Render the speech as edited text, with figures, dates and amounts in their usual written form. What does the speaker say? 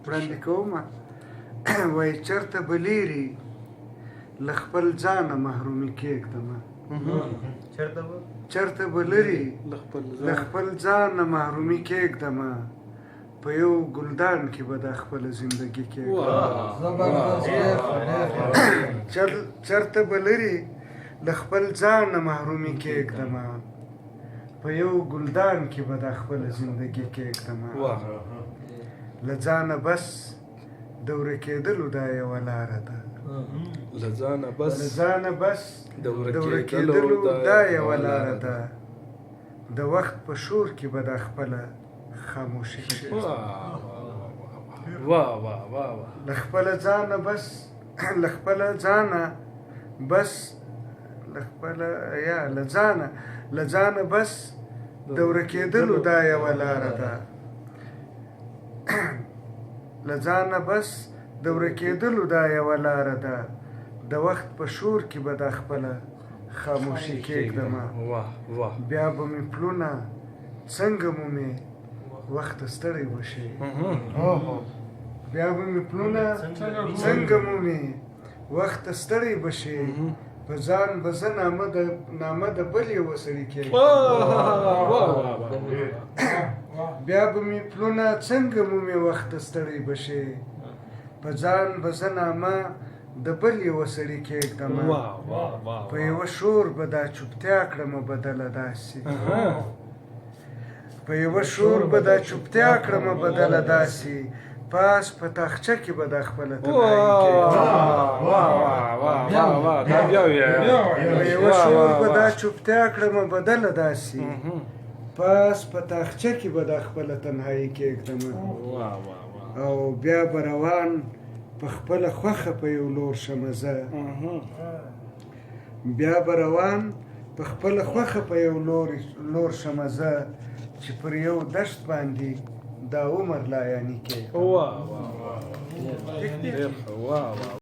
وړاندې کوم. وایي چرته به لیرې له خپل ځانه محرومي کېږدمه. چرته به؟ چرته به لرې له خپل له ځان خپل ځانه محرومي کېږدمه، په یو ګلدان کې به دا خپله زندګي کېږدمه. زبردست، ډېر ښه، ډېر ښه. چرته به لرې له خپل ځانه محرومي کېږدمه، په یو ګلدان کې به دا خپله زندګي کېږدمه. واه. له ځانه بس د ورکېدلو دا یوه لاره ده. له ځانه بس له ځانه بس د د ورکېدلو ورکېدلو دا یوه لاره ده، د وخت په شور کې به دا خپله خاموشي کښېږدم. واه واه واه واه واه. له خپله ځانه بس، له خپله ځانه بس، له خپله یا له ځانه، له ځانه بس د ورکېدلو دا یوه لاره ده، له ځانه بس د ورکېدلو دا یوه لاره ده، د وخت په شور کې به دا خپله خاموشي کېږدمه. واه واه. بیا به مې پلونه څنګه مومې وخت ستړی به شي. بیا به مې پلونه څنګه مومې وخت ستړی به شي، په ځان به زه نامه د بل یوه سړي کېږدم. واه واه واه. بیا به مې پلونه څنګه مومې وخت ستړی به شي، په ځان به زه نامه د بل یوه سړي کېږدم. واه واه واه. په یوه شور به دا چوپتیا کړمه بدله داسې، په یوه شور به دا چوپتیا کړمه بدله داسې، پاس په تاخچه کې به دا خپله تنهایي کېږدم. واه واه واه واه واه. دا بیا ویایه. په یوه شور به دا چوپتیا کړمه بدله داسې، پاس په تاخچه کې به دا خپله تنهایي کېږدم. واه واه واه. او بیا به روان په خپله خوښه په یو لور شمه زه، بیا به روان په خپله خوښه په یو لور شمه زه، چې پر یو دشت باندې دا عمر لا یعنی کېږدم. واه واه واه. ډېر ښه. واه واه.